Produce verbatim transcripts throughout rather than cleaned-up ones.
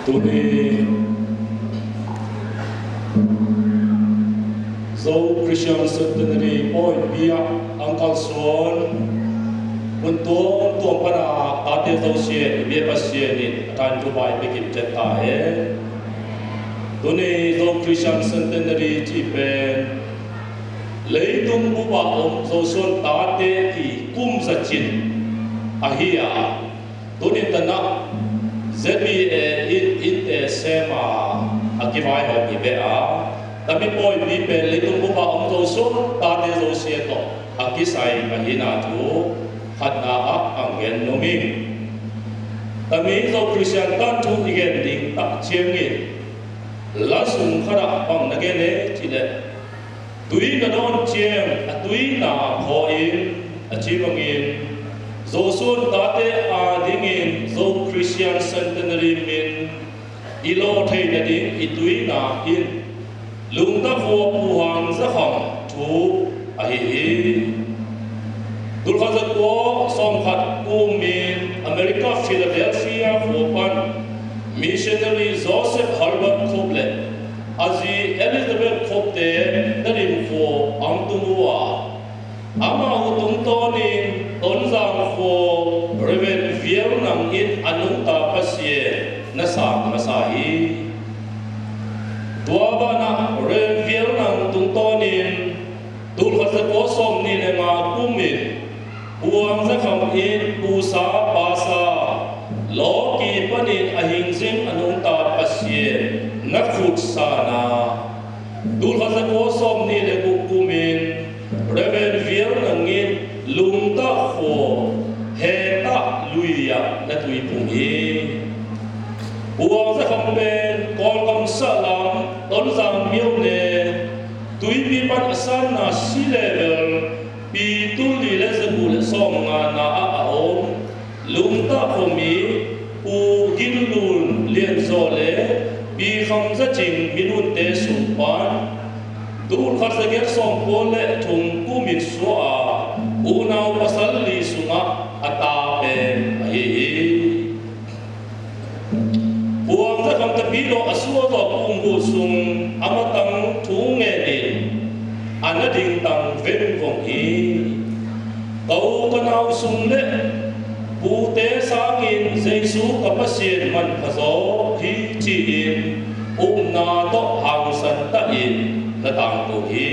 Tuni Zo Christian Centenary pawipi ah ang kalsuan hun tuamtuam pana tate Zo sia i bia Pasian in a tangthu bai pekin cet ta hen. Tuni Zo Christian Centenary ci pen leitung bup ah om Zosuan tate i kum zacin ahi a, tuni tanah Z B A in innte sem a a kivaihawm hi ve a, tami pawipi pen leitung bup ah om Zosuan tate Zo sia tawh a kisai ahina thu khatna ah ang gen nuam ing. Tami Zo Christian tangthu i gen ding tak ciangin la sung khat ah bang na gen e cih leh, tui na dawn ciang a tui na phaw in, a ci bangin Zosuan tate adingin Zo Christian Centenary min i lawh theih nading i tui na in Lungta khua Pu Hang Za Kham thu ahi hi. Tulkhat zakua sawmkhat kumin America Philadelphia khua pan missionary Joseph Halbert Cope le a zi Elizabeth Cope te Tedim khua ang tung uh a, amau tungtawnin Tonzang khua Reverend Vial Nang in a nungta Pasian na sang masa hi. Tua banah Reverend Vial Nang tungtawnin tulkhat zakua sawmnih le nga kumin Pu Hang Za Kham in pusa pasa lawki panin a hingzing a nungta Pasian na khutsa na, tulkhat zakua sawmnih le guk kumin Reverend Vial Nang in Lungta khua Heta lui ah na tuipum hi. Pu Hang Za Kham pen Kawlgam sahlam Tonzang Myo ne tuipi pan a sanna sea level pi tul li le za guk le sawmngana ah a om Lungta khuami Pu Gin Lun Lian Zaw le Pi Kham Za Cing minunte sung pan tulkhat zagiat sawmkua le thum kumin suah a unau pasal li sungah a ta pen ahi hi. Pu Hang Za Kham tapidaw a suah zawh kungbuh sung a matang thu ngenin a na dingtang vengvong hi. Ka u ka nau sung le pute sangin Jesu ka Pasian manpha zaw hi ci-in upna tawh hangsan tahin na tangko hi.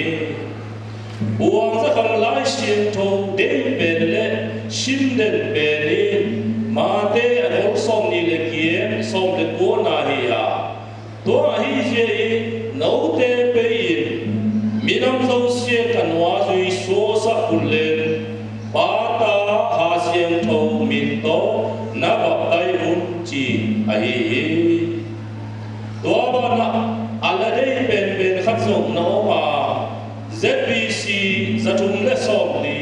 Pu Hang Za Kham Lai Siangtho dei pen le sim den pen in Mate a nung sawmnih le giat sawm le kuana hi a, tua ahi zia in note pei in minam zosia ka nua zui suaksak hun len Pa, Ta, Ha, Siangtho min tawh na baptai un ci ahi hi. Tua banah a la dei penpen khat zong na om a, Z B C za thum le sawmli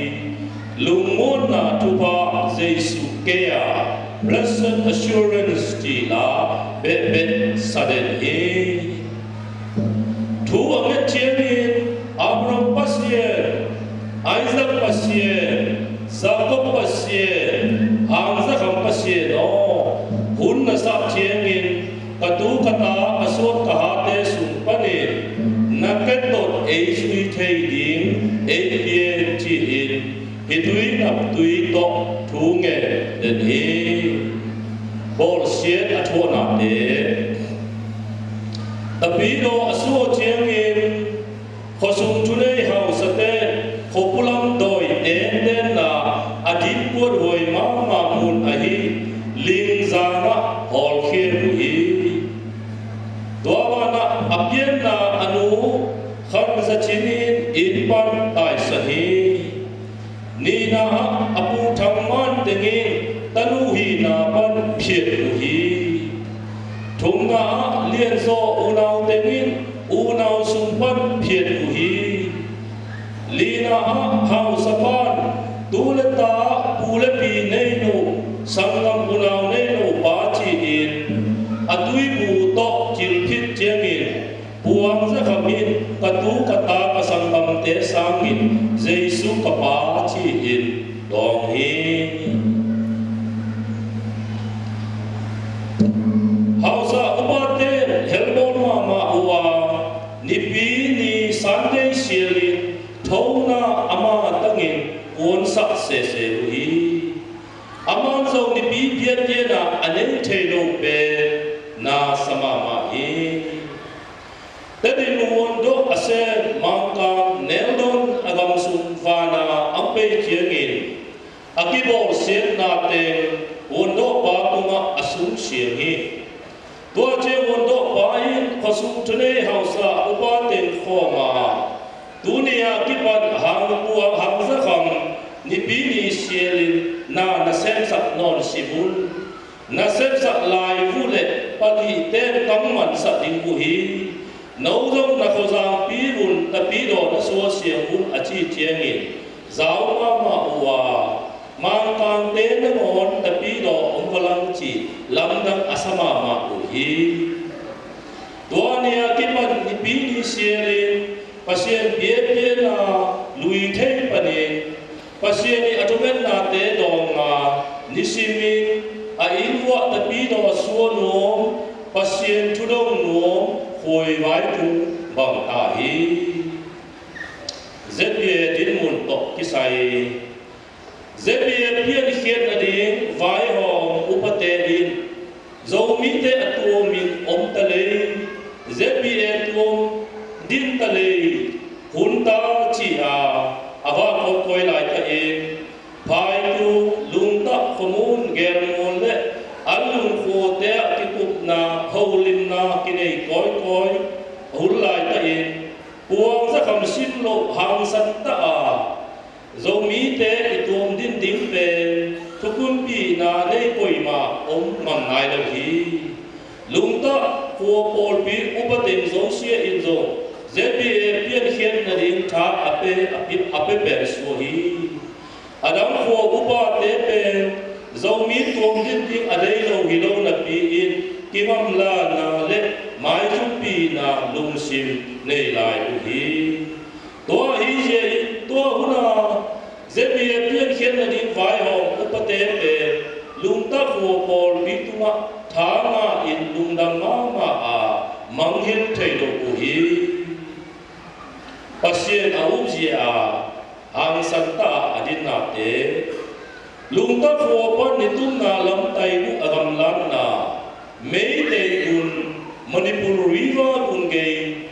Lungmuanna Thupha Jesu kei a Blessed Assurance ci la behbeh sa den hi. Thu a nget ciangin Abraham Pasian, Isaac Pasian, Jacob Pasian, Hang Za Kham Pasian aw, hun na sah ciangin ka tu ka ta ka suan ka hate sung panin na ketot ei zui thei ding ei pia in ci-in hih tui nap tui tawh thu ngen den hi. Bawlsiat a thuahnate. Tapidaw a suah ciangin khuasung thunei hausate khuapulam dawi tentenna a dip kuathuai mahmah mun ahi Lingzang ah hawlkhia uh hi. Tua banah a pianna a nu Khan Za Cin in inn pan taisan hi. Nihna ah a pu Thang Man teng in tanu hihna pan phiat uh hi. Thumna ah Lian Zaw unau teng in unau sung pan phiat uh hi. Lina ah hausa pan tu le ta ah pu le pi nei lo, sanggam unau nei lo pa ci-in a tuibu tawh cil khit ciangin Pu Hang Za Kham in ka tu ka ta ka sanggamte sangin Jesu ka pa ci-in dawng hi. Hausa pianpianna a nei thei lo pen na sa mahmah hi. Tedim Huan Dawh a sem Mangkang Neldon a gamsung vana a pei ciangin a kibawlsiatna teng Huan Dawh pa tungah a sungsiang hi. Tua ciang Huan Dawh pa in khuasung thunei hausa upa teng khawm a, tuni a kipan hang puang hang zakham nipi ni sialin na na semsak nawn si vun. Na semsak lai uh le palih ten kangmansak ding uh hi. No zong na khuazangpi vun tapidaw na suasiang vun a ci ciangin zau mahmah uh a, Mangkangte nangawn tapidaw om valang cih lamdang a sa mahmah uh hi. Tua ni a kipan nipi ni sialin Pasian pianpianna lui thei panin Pasian ii a thungetnate dawnga nisimin a inn uah tapidaw sua nuam, Pasian thudong nuam, khuaivai tung bang ta hi. Z B A dinmun tawh kisai. Z B A piankhiat nading vaihawm upate in Zomite a tuamin om ta lei, Z B A tuam din ta lei, hun ta ci-a a va kawikawi laitakin Phaitu, Lungtah, Khuamun, Gelmual le an lungkhuate ah kikupna holimna kinei kawikawi a hun laitakin puang zakham sim loh hangsan ta a Zomite i tuam din ding pen thukumpihna nei koima om ngam nai lo hi. Lungtah khua pawlpi upa teng zosia in zong Z B A piankhiat nading tha a pe a pe pen suah hi. A dang khua upate pen Zomi tuam din ding a dei lo hi lo napi-in kingamlana le maizumpi na lungsim nei lai uh hi. Tua ahi zia in tua huna Z B A piankhiat nading vaihawm upate pen Lungtah khua pawlpi tungah tha nga in lungdam mahmah a mangngilh thei lo uh hi. Pasian a upzia a hangsan ta a dinnate. Lungtah khua pan nitumna lamtai uh a gamlatna Meitei gun, Manipur River gun gei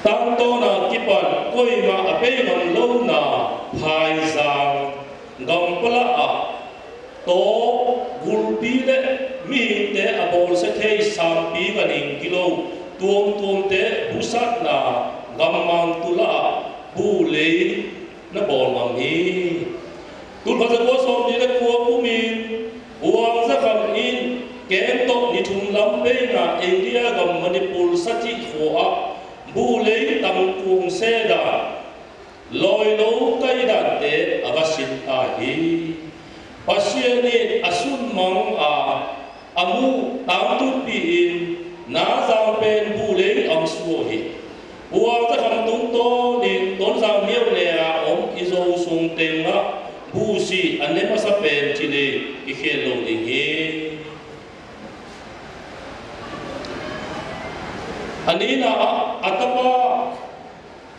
tangtawna kipan koima a pei ngam lona phaizang gampala ah tawk gulpi le mihingte a bawlsia thei sampi ganing kilo tuamtuamte busatna gammang tula ah buhlei na bawl ngam hi. Tulkhat zakua sawmnih le kua kumin Uang Zakham in keng tawh ni thum lam peina India gam Manipur Sati khua ah buhlei tangkuang seda lawilo kaidante a va sin ta hi. Pasian in a sunmang a a muh tangtunpi in na zang pen buhlei am suah hi. Uang Zakham tungtawnin Tonzang miau le a om i Zo sung tengah buhsi a ne masa pen cilei kikhial lo ding hi. A nina ah a tapa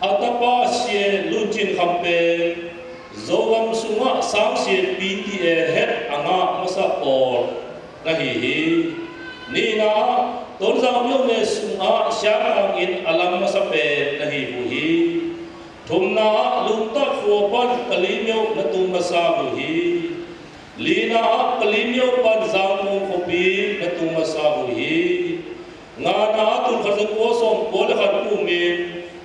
a tapa Sia Lun Cin Kham pen Zogam sungah sangsia P T A het a ngah masa pawl na hi hi. Nihna ah Tonzang miau ne sungah siangkhang in a lam masa pen na hi uh hi. Thumna ah Lungtah khua pan Kali miau na tung masa uh hi. Lina ah Kali miau pan Zangkong khuapi na tung masa uh hi. Ngana ah tulkhat zakua sawmkua le khat kumin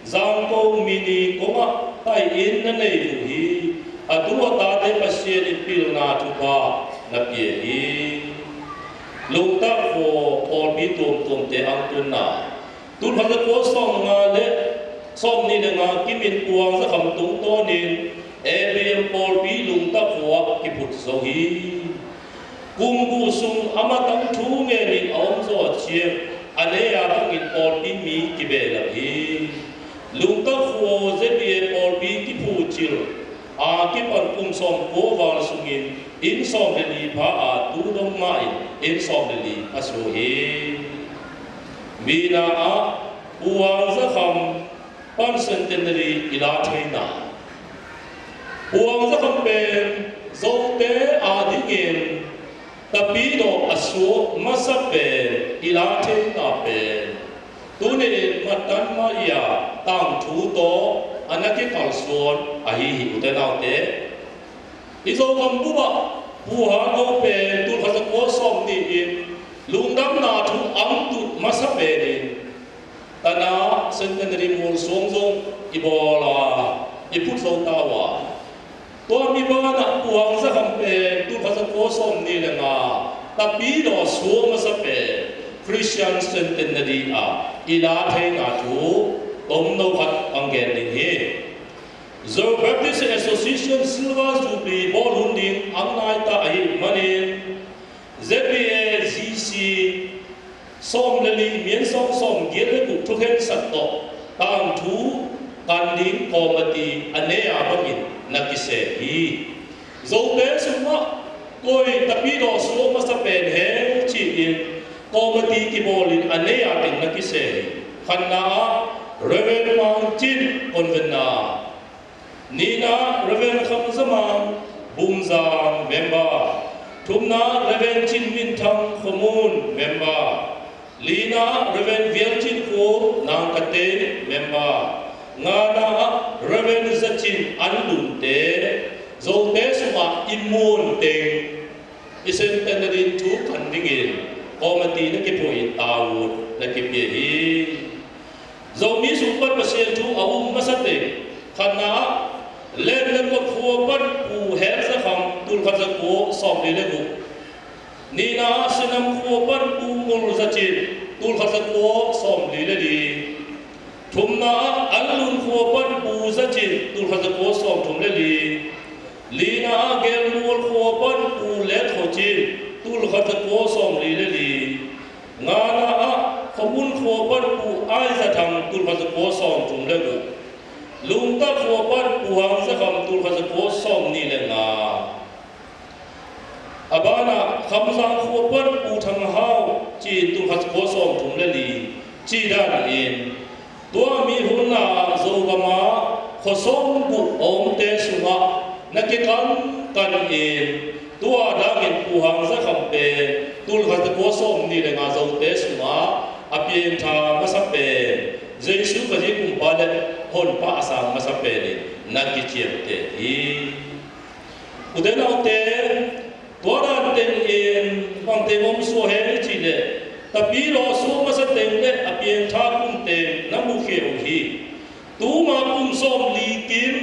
Zangkong mini kongah tai-in na nei uh hi. A tu a tate Pasian in pilna thupha na pia hi. Lungtah khua pawlpi tuamtuamte angtunna. Tulkhat zakua sawmnga le sawmnih le nga kimin Uang Zakham tungtawnin A B M pawlpi Lungtah khua kiphut zo hi. Kum guh sung a matang thu ngenin a om zaw ciang a nei-a bangin pawlpi mi kibehlap hi. Lungtah khua Z B A pawlpi kiphucil a kipan kum sawmkua val sungin inn sawm le li pha a tu dong mahin inn sawm le li pha suak hi. Mina ah Uang Zakham pan Centenary i la theina. Pu Hang Za Kham pen Zote adingin Tapidaw a suak masa pen i la theina pen tuni-in Matan Maya tangthu tawh a na kikalsuan ahi hi, ute naute. I Zogam bup ah Pu Hang Zo pen tul khat za kua sawm nih in lungdamna thu ang tut masa penin tana centenary mual suang zong i bawl a, i phut zo ta uh a. Tua mi banah Pu Hang Za Kham pen tul khat za kua sawm nih le nga Tapidaw suak masa pen Christian centenary ah i la theina thu tomno khat ang gen ding hi. Zo Baptist Association Silver Jubilee bawl hun ding ang nai ta ahih manin Z B A G C sawm le li, mian sawm sawm giat le guk thukhensat tawh tangthu kan ding kawmati a nei a bangin na kisem hi. Zote sungah koi Tapidaw suak masa pen he ci-in kawmati kibawlin a nei a teng na kisem hi. Khatna ah Reverend Mang Cin, convener. Nihna, Reverend Kham Za Mang, Bumzang member. Thumna, Reverend Cin Min Thang, Khuamun member. Lina, Reverend Vial Cin Khup, Nangkatei member. Ngana ah Reverend Za Cin, Anlunte. Zote sungah i muan teng i centenary thu kan dingin kawmati na kiphuahin tavuan na kipia hi. Zomi sung pan Pasian thu a um masa teng, khatna ah Len le Kot khua pan Pu Hel Za Kham, tul khat za kua sawm li le guk. Nihna ah Sinam khua pan Pu Ngul Za Cin, tul khat za kua sawm li le li. Thumna ah Anlun khua pan Pu Za Cin, tul khat za kua sawm thum le li. Lina ah Gelmual khua pan Pu Let Khaw Cin, tul khat za kua sawm li le li. Ngana ah Khuamun khua pan Pu Ai Za Thang, tul khat za kua sawm thum le guk. Lungtak khua pan Pu Hang Za Kham, tul khat za kua sawm nih le nga. A banah Khamzang khua pan Pu Thang Hau ci-in tul khat za kua sawm thum le li. Ci danin tua mi hunah Zogam ah khua sawm guk a omte sungah na kikankanin tua dangin Pu Hang Za Kham pen tul khat za kua sawm nih le nga Zote sungah a piangtha masa pen, Jesu Khazih Kumpa le Honpa a sang masa penin na kiciamteh hi. Ute naute, tua dan tengin bangteng om sua hen i cih leh, Tapidaw suak masa teng le a piangtha kum teng na mukhia uh hi. Tuma kum sawm li kim,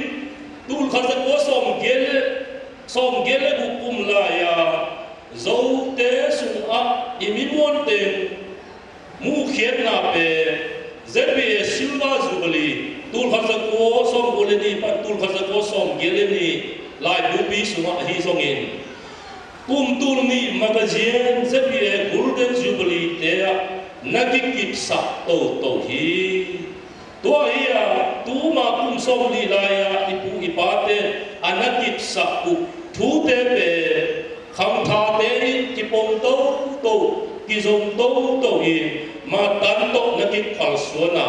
tul khat za kua sawm giat le, sawm giat le guk kum lai-a Zote sungah i mi muan teng muhkhiatna pen Z B A Silver Jubilee, tul khat za kua sawm guk le nih pan tul khat za kua sawm giat le nih laibupi sungah ahi zongin, kum tul nih magazine Z B A Golden Jubilee te ah na kikipsak toto hi. Tua hi a, tuma kum sawm li lai-a i pu i pate a na kipsak uh thute pen khangthate in kipom toto, kizom toto in Matan tawh na kikalsuan a,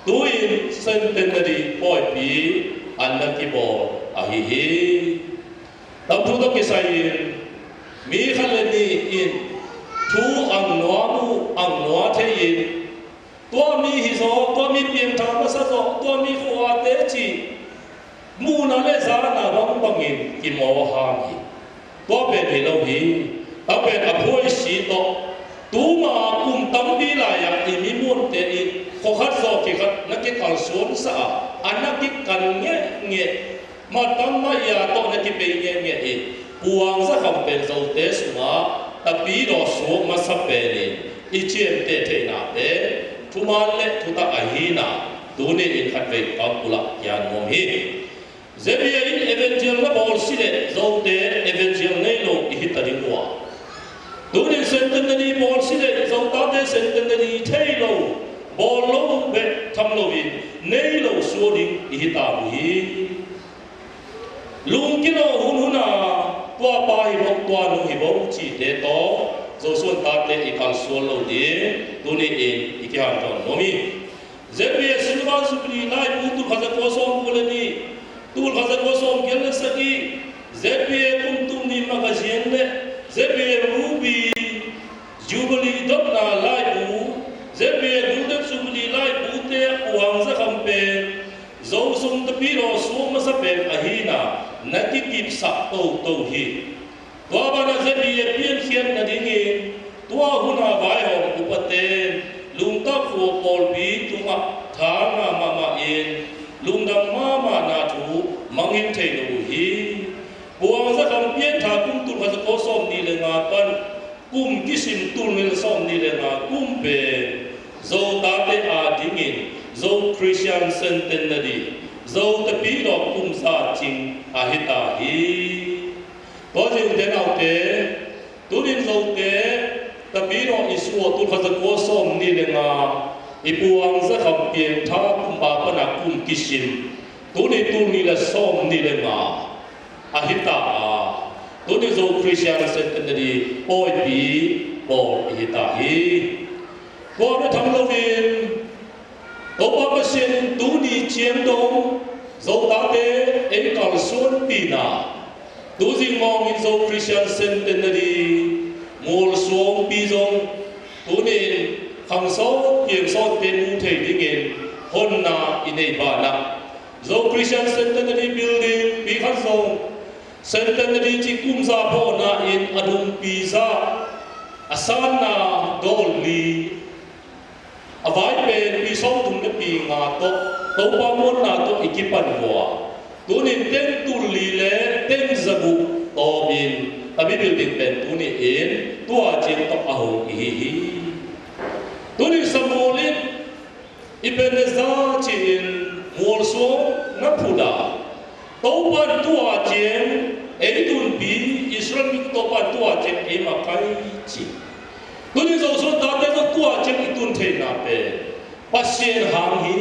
tu-in centenary pawipi a na kibawl ahi hi. Tamthu tawh kisai-in mi khat le nih in thu ang nuam uh, ang nuam thei-in tua mi hi zaw, tua mi piangthak masa zaw, tua mi khuate cih muhna le zana bangbangin kimawhhang hi. Tua pen hi lo hi. Tua pen a phuaisi tawh tuma kum tampi lai-ah i mi muante in khua khat zaw khi khat na kikalsuansa a, a na kikan ngehngeh, Matan Maya tawh na kipei ngehngeh in, Pu Hang Za Kham pen Zote sungah Tapidaw suak masa penin i ciamteh theihna pen thuman le thutak ahihna tuni-in khatvei ka pulak kian nuam hi. Z B A in Evangel na bawl si leh Zote Evangel nei lo i hi ta ding uh a, tuni-in centenary bawl si leh Zotate centenary thei lo, bawl lo bek tham loin nei lo suak ding i hi ta uh hi. Lungkilo hunhun a, tua pa hi bo, tua nu hi bo cihte tawh Zosuan tate i kalsuan lo ding tuni-in i kihanthawn nuam hi. Z B A Silver Jubilee laibu tul khat za kua sawm kua le nih, Tulkhat zakua sawmgiat le sagih, Z B A kum tul nih magazine le Z B A Ruby Jubilee dotna laibu, Z B A Golden Jubilee laibute a Pu Hang Za Kham pen Zo sung Tapidaw suak masa pen ahihna na kikipsak toto hi. Tua banah Z B A piankhiat nadingin tua huna vaihawm upaten Lungtak khua pawlpi tungah tha ngah mahmah in lungdam mahmahna thu mangngilh thei lo uh hi. Pu Hang Za Kham piantha kum tulkhat zakua sawmnih le nga pan kum kisim tul nih le sawmnih le nga kum pen Zo tate adingin Zo Christian Centenary, Zo Tapidaw kum za cing ahi ta hi. Tua zing te naute, tunin Zote Tapidaw i suah tulkhat zakua sawmnih le nga, i Pu Hang Za Kham piantha kum a pana kum kisim, tuni tul nih le sawmnih le nga ahi ta a, tuni Zo Christian Centenary pawipi pawl i hi ta hi. Tua bek tham loin Topa Pasian in tuni ciang dong Zo tate ei kalsuanpihna, tuzing mawngin Zo Christian Centenary mualsuangpi zong tunin khang sawt piang sawt pen mu thei dingin honna i nei banah Zo Christian Centenary Building pi khat zong Centenary ci kum za phawkna in a dungpi za, a sanna dawl li, a vai pen pi sawmthum le pi nga tawh Topa muanna tawh i kipan vua, tunin teng tul li le teng za guk tawpin a mi building pen tuni in tua ciang tawh a hong i hi hi. Tunin Samuel in Ebenezer ci-in mualsuang na phut a, Topa in tua ciang ei tunpi, Israel mi Topa in tua ciang ei makai ci. Tuni Zosuan tate zong tua ciang i tun theihna pen Pasian hang hi.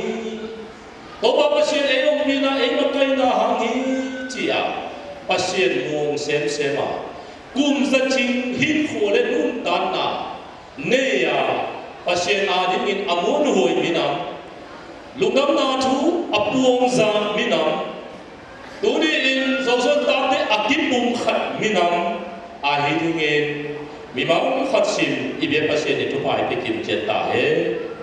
Topa Pasian ei ompihna, ei makaihna hang hi ci-a Pasian muang semsem a, kum za cing hinkhua le nuntakna nei a, Pasian adingin a muanhuai minam, lungdamna thu a puangzak minam, tuni in Zosuan tate a kipumkhat minam ahi dingin mi mang khat sim i biak Pasian in thupha i pia kimciat ta hen.